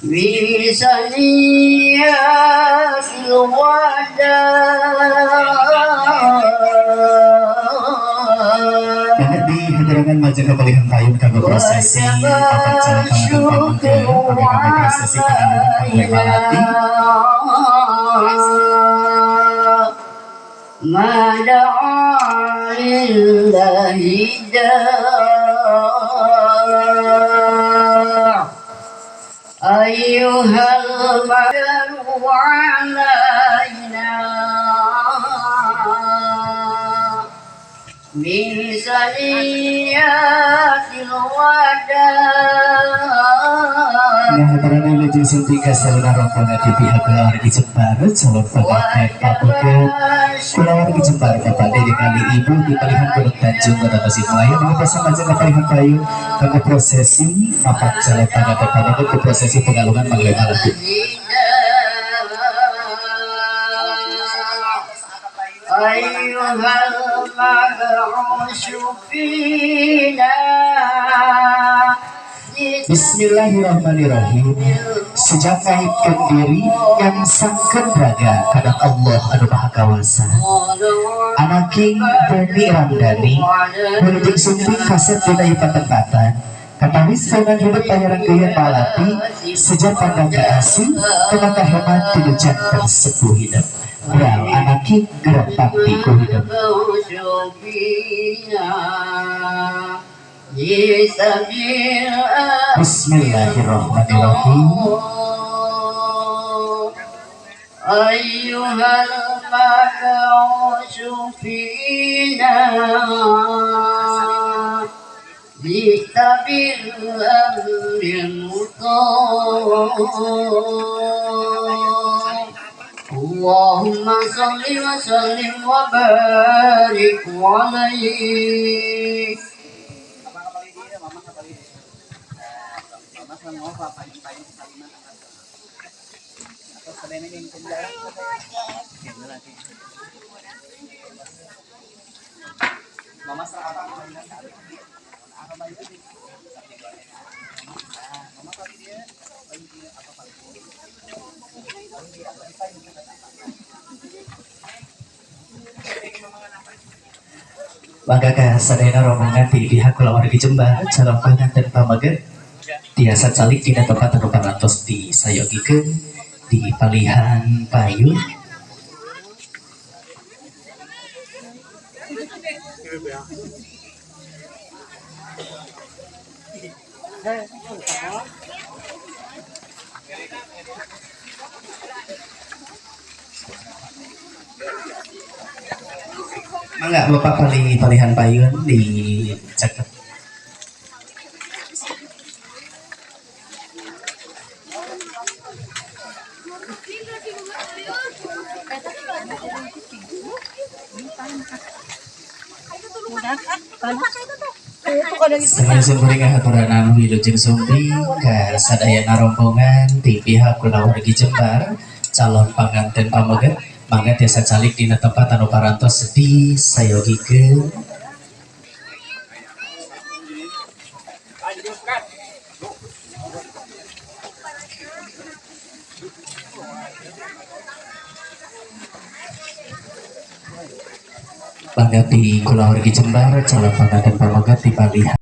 في ثنيات الوداع. Banget di haderangan majeng kapalihan payun kanggo prosesi papat calon panganten pameget, oge kanggo prosesi pengalungan Mangle Malati. ما دعا لله داع أيها المدعو علينا من ثنيات الوداع. Nah, haterangan wilujeng sumping ka sadayana rombongan di pihak kulawargi Jembar, calon pengantin pameget kulawargi Jembar, Bapak Dede kali Ibu di Palihan Gunung Tanjung, Kota Tasikmalaya, mangga majeng kapalihan payun kanggo prosesi papat calon pengantin pameget ke prosesi pengalungan Mangle Malati. أيها المبعوث فينا. Bismillahirrahmanirrahim. Sejak ngaitkeun diri yang sangkeun raga kana Allah anu Maha Kawasa. Anaking Beni Ramdhani wilujeng sumping kasep dina ieu patempatan. Katawis pengen hidup bayaran gaya malati sejak pandang ke asing kena hemat tidak jantan sepuh hidup. Bral anaking gerak bakti ku hidup. المبعوث فينا لسبيل Bismillahirrahmanirrahim. أيها المبعوث فينا جئت بالأمر المطاع. اللهم صل وسلم وبارك عليه. Mangga ka sadayana rombongan di pihak kulawargi Jembar, calon panganten pameget tiasa calik dina tempat anu parantos disayogikeun di palihan payun. Mangga Bapak paling palihan payun di caket. Samaya kuring ngaturanan wilujeng sumping ka sadayana rombongan di pihak kulawargi Jembar, calon panganten pameget mangga tiasa calik dina tempat anu parantos disayogikeun. Mangga di kulawargi Jembar, calon panganten pameget di palihan.